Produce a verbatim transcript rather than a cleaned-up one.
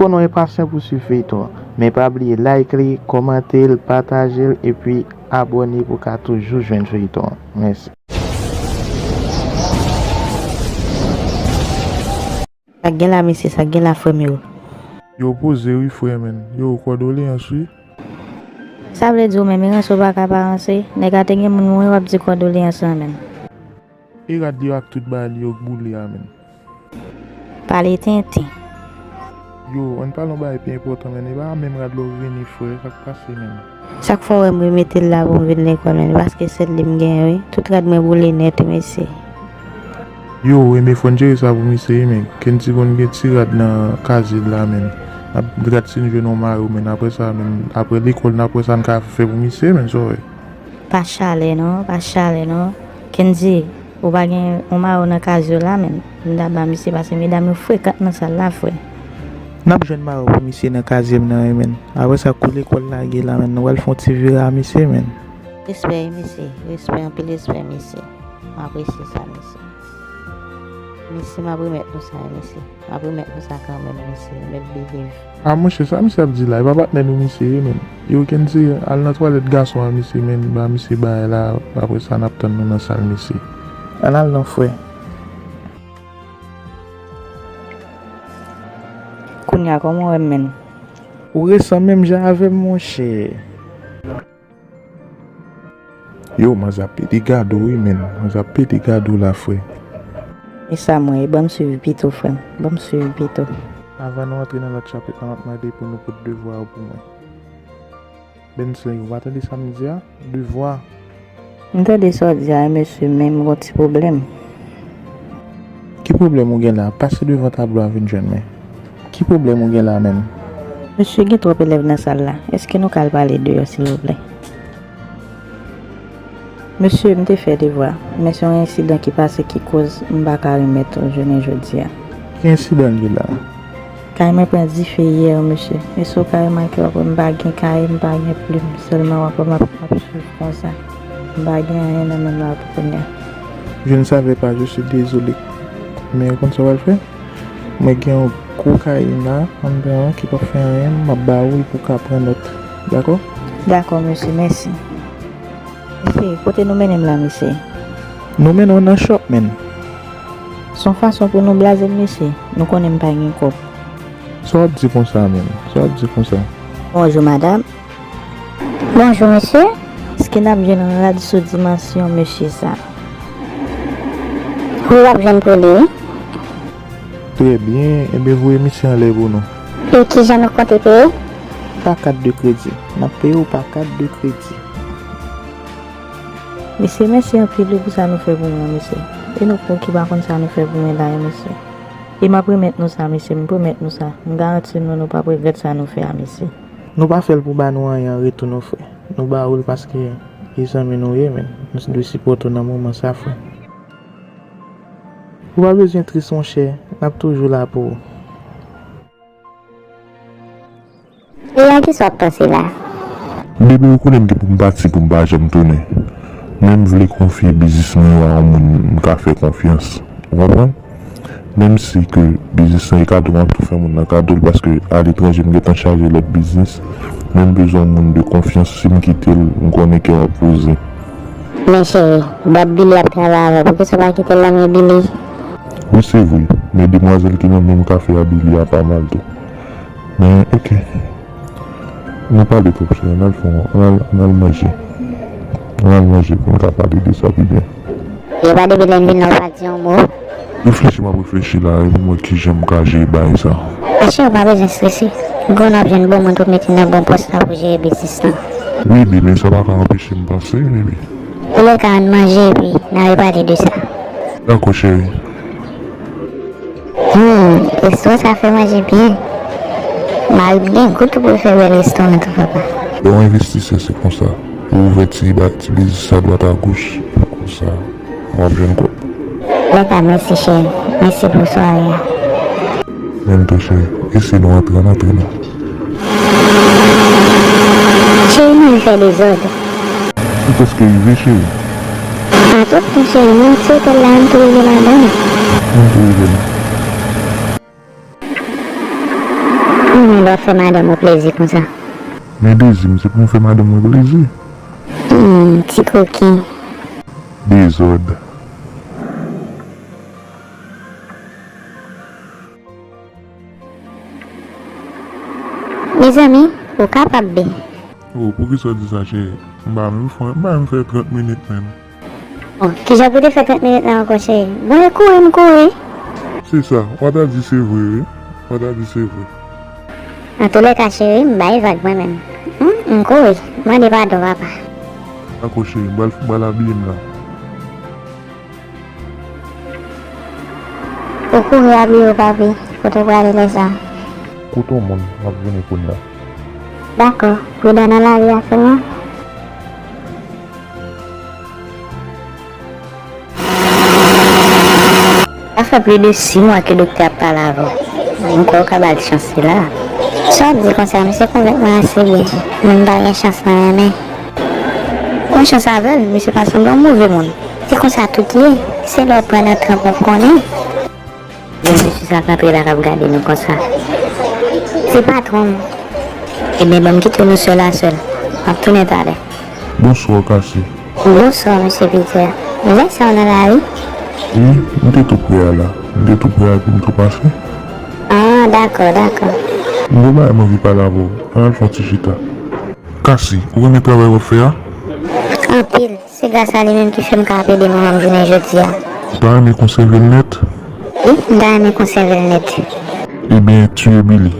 Bon, nou enpasyan pou swiv feyton an. Men pa bliye like li, kòmante l, pataje l, epi abòne pou w ka toujou jwenn feyton an. Mèsi. Sa k gen la, mesye, sa k gen la, frè m yo? Yo poze wi, frè, men. Yo, kondoleyans wi. Sa vle di ou menm, ranse w pa ka pa ranse? Nèg la te gen moun mouri, w ap di kondoleyans lan, men. E rad li yo ak tout bagay li yo k boule a, men. Pale tenten. Yo, ann pale yon bagay pi enpòtan, men. E pa menm rad la w vini, frè, sa k pase, men. Sa k fè w wè m remete l la pou m vin lekòl, men, paske sèl li m genyen, wi. Tout rad mwen boule nèt, wi, mesye. Yo, enben, fò n jere sa pou misye, wi, men. Kendy konn gen ti rad nan kazye l la, men. N ap gad si n jwenn yon mayo, men. Apre sa, men, apre lekòl, n apre sa, n ka fè pou misye, men, sa w wè. Pa chalè, non, pa chalè, non. Kendy, ou pa gen yon mayo nan kazye w la, men. M ta ba misye, paske medam yo frekan nan sal la, frè. N ap jwenn mayo pou misye nan kazye m nan, wi, men. Apre sa, kou lekòl lage la, men, nou pral fè yon ti vire a misye, men. Respè, wi, mesye. Respè, anpil respè, mesye. M apresye sa, mesye. Mesye, m ap remèt nou sa, wi, mesye. M ap remèt nou sa kanmenm, mesye. Mèt believe. A, monchè, sa misye ap di la? E pa patnè nou misye ye, men. Yo, Kendy, al nan twalèt gason an, mesye, men. Ba misye bagay la, apre sa, n ap tann nou nan sal, mesye. Ann al non, frè. Kounye a, kòman w wè m, men? Ou resan menm jan avè m, monchè. Yo, manzè ap pete gade w wi, men. Manzè ap pete gade w la, frè. E sa mwen ye, ban m swiv pito, frè m. Ban m swiv pito. Avan nou antre nan lòt chapit la, m ap mande pou nou pot devwa yo pou mwen. Bensley, ou pa tande sa m di a? Devwa. M tande sa w di a, wi, mesye, men m gon ti pwoblèm. Ki pwoblèm ou gen la? Pase devan tablo a vin jwenn mwen. Ki pwoblèm ou gen la menm? Mesye, gen twòp elèv nan sal la. Èske nou ka al pale deyò, silvouplè? Mesye, m te fè devwa, men se yon ensidan ki pase ki koz m pa ka remèt jounen jodi a. Ki ensidan l ye la? Kay mwen pran dife yè, mesye. Èske w ka remake, w ap wè m pa gen kaye, m pa gen plim, sèlman w ap wè m ap, m ap swiv konsa. M pa gen anyen nan men m la pou kounye a. Je ne savais pas, je suis désolé. Men ou konn sa w pral fè? Mwen gen yon gwo kaye la anndan an ki p ap fè anyen, m ap ba ou l pou w ka pran nòt. Dakò? Dakò, mesye, mèsi. Mesye, kote nou mennen m la, mesye? Nou mennen w nan shop, men. Se yon fason pou nou blaze m, mesye. Nou konnen m pa gen kòb. Sa w ap di konsa, men? Sa w ap di konsa? Bonjou, madanm. Bonjou, mesye. Èske n ap jwenn rad sou dimansyon mesye sa? Wi, w ap jwenn pou li, wi. Trè byen, enben voye misye anlè pou nou. E kijan nou konte peye? Pa kat de kredi. N ap peye w pa kat de kredi. Mesye, mèsi anpil wi pou sa nou fè pou mwen, mesye. E nou pou ki pa konn sa nou fè pou mwen la, mesye. E m ap remèt nou sa, mesye, m pwomèt nou sa. M garanti nou, nou p ap regrèt sa nou fè a, mesye. Nou pa fè l pou ba nou anyen an retou non, frè. Nou ba ou l paske e zanmi nou ye, men. Nou dwe sipòte w nan moman sa, frè. Ou pa bezwen tris, monchè. N ap toujou la pou ou. E a kisa w ap panse la? Bebe, ou konnen m gen pou m pati pou m pa janm tounen. Men m vle konfye biznis mwen yo a yon moun m ka fè konfyans. Ou konprann? Menm si ke biznis lan e kado, m ap tou fè moun nan kado l, paske aletranje m gentan chaje lòt biznis. Men m bezwen yon moun de konfyans, si m kite l, m konnen kè w ap poze. Men cheri, dat Billy ap travay avè w, poukisa w pa kite l nan men Billy? Wi, se vre, men demwazèl ki nan men m kafe a, Billy a pa mal tou. Men, oke. Nou pale twòp, cheri. Ann al fè yon, ann al, ann al manje. Ann al manje pou n ka pale de sa pi byen. Yo pa depi lè m vin la, ou pa di yon mo. Reflechi, m ap reflechi la, epi m wè kijan m ka jere bagay sa. Monchè, ou pa bezwen strese. Gon ap jwenn bon moun pou mete nan bon pòs la pou jere biznis lan. Wi, Bi, men sa pa ka anpeche m panse, baby. Oulèka, ann manje epi n a repale de sa. Dakò, cheri. Hmm, resto sa fè manje byen. Mari m gen gou tou pou l fè bèl restoran tou, papa. Lè w envestisè, se konsa. Ou ouvè ti ba-, ti biznis a dwat a goch, konsa, w ap jwenn kòb. Dakò, mèsi, cheri. Mèsi pou sware a. Menm tou, cheri. E si nou antre, ann antre non. Cheri, nou fè dezòd. Ou prèske rive, cheri. A tout tan, cheri, nan ti otèl la, m tou rive ladan l. M tou rive la. Ou dwe fè madanm ou plezi konsa. Men Dezi, m se pou m fè madanm mwen plezi. Hmm, ti koken. Dezòd. Mezanmi, ou kapab byen. Oh, poukisa w di sa, cheri? M pa menm fè, m pa menm fè trant minit menm. Bon, kijan pou te fè trant minit la ankò, cheri? Bon, e kouri m kouri. Se sa, w ta di se vre, wi. W ta di se vre. Antoulèka, cheri, m bay vag mwen menm. Hmm, m kouri. Mande padon, papa. Dakò, cheri, m pral, m pral abiye m la. Ou kouri abiye w, papi, kote w prale lè sa? Kote yon moun, m ap vini kounye a. Dakò, pridan nan lari a sèlman. Sa fè plis de sis mwa ke doktè ap pale avè w. M kwè w ka ba l chans sila. Sa w ap di konsa, misye konvèk mwen ase byen. Moun pa gen chans nan renmen. Pran chans avè l, misye pa sanble yon move moun. Se konsa tout ye. Se lè w pran nan tranp w ap konnen. Gen mesye sa k antre la k ap gade nou konsa. Se patwon m. Ebyen, ban m kite nou sèl a sèl. M ap tounen talè. Bonswa, Kasi. Bonswa, mesye Peter. Lè sa w nan lari? Wi, m te tou pre a la. M te tou pre a epi m tou pase. Ah, dakò, dakò. M gon bagay m anvi pale avè w. Ann al fè yon ti chita. Kasi, ou renmen travay w ap fè a? Anpil. Se gras a li menm ki fè m ka ap ede manman m jounen jodi a. Ou ta renmen konsève l nèt? Wi, m ta renmen konsève l nèt. Ebyen, tiye Billy.